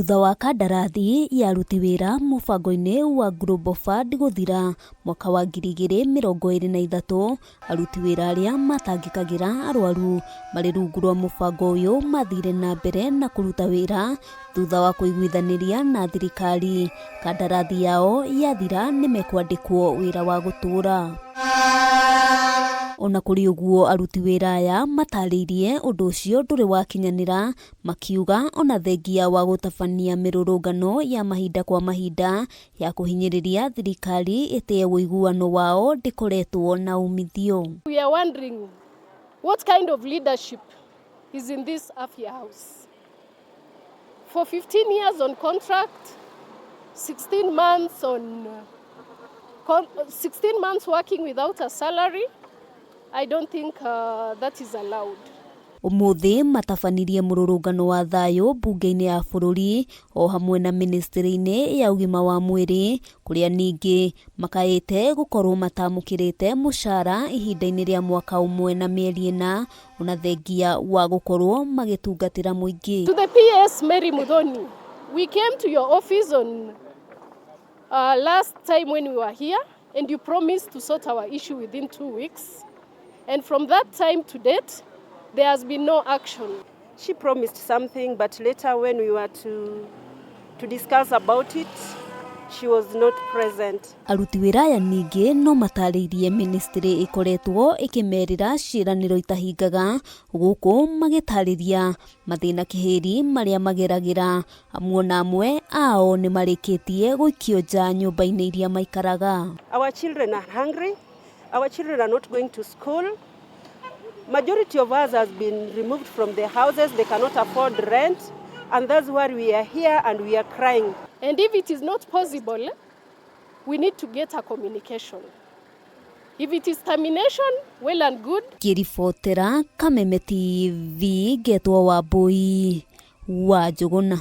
Thutha wa kandarathi ya aruti wĩra mũbango-inĩ wa Global Fund gũthira mwaka wa 2023, aruti wĩra arĩa matangĩkagĩra arwaru marĩ rungu rwa mũbango ũyũ mathire na mbere na kũruta wĩra thutha wa kũiguithanĩria na thirikari kandarathi yao yathira nĩ mekwandĩkwo wĩra wa gũtũũra. Ona kũrĩ ũguo aruti wĩra aya matarĩirie ũndũ ũcio ndũrĩ wakinyanĩra makiuga ona thengia wa gũtabania mĩrũrũngano ya mahinda kwa mahinda ya kũhinyĩrĩria thirikari ĩtĩe ũiguano wao ndĩkoretwo na umithio. We are wondering what kind of leadership is in this Afya House. For 15 years on contract, 16 months on 16 months working without a salary, I don't think that is allowed. Ũmũthĩ matabanirie mũrũrũngano wa thayũ mbunge-inĩ ya bũrũri o hamwe na ministry-inĩ ya ũgima wa mwĩrĩ kũrĩa ningĩ makaĩte gũkorwo matamũkĩrĩte mũcara ihinda-inĩ rĩa mwaka ũmwe na mĩeri ĩna ona thengia wa gũkorwo magĩtungatĩra mũingĩ. To the PS Mary Muthoni, we came to your office on last time when we were here and you promised to sort our issue within 2 weeks. And from that time to date, there has been no action. She promised something, but later when we were to discuss about it, she was not present. Aruti wĩra aya ningĩ no matarĩirie ministry ĩkoretwo ĩkĩmerĩra ciĩranĩro itahingaga gũkũ magĩtarĩria mathĩna kĩhĩri marĩa mageragĩra amwe na amwe ao nĩ marĩkĩtie gũikio nja nyũmba-inĩ iria maikaraga. Our children are hungry. Our children are not going to school. Majority of us has been removed from their houses. They cannot afford rent. And that's why we are here and we are crying. And if it is not possible, we need to get a communication. If it is termination, well and good. Ngĩribotera Kameme TV ngetwo Wambui wa Njũgũna.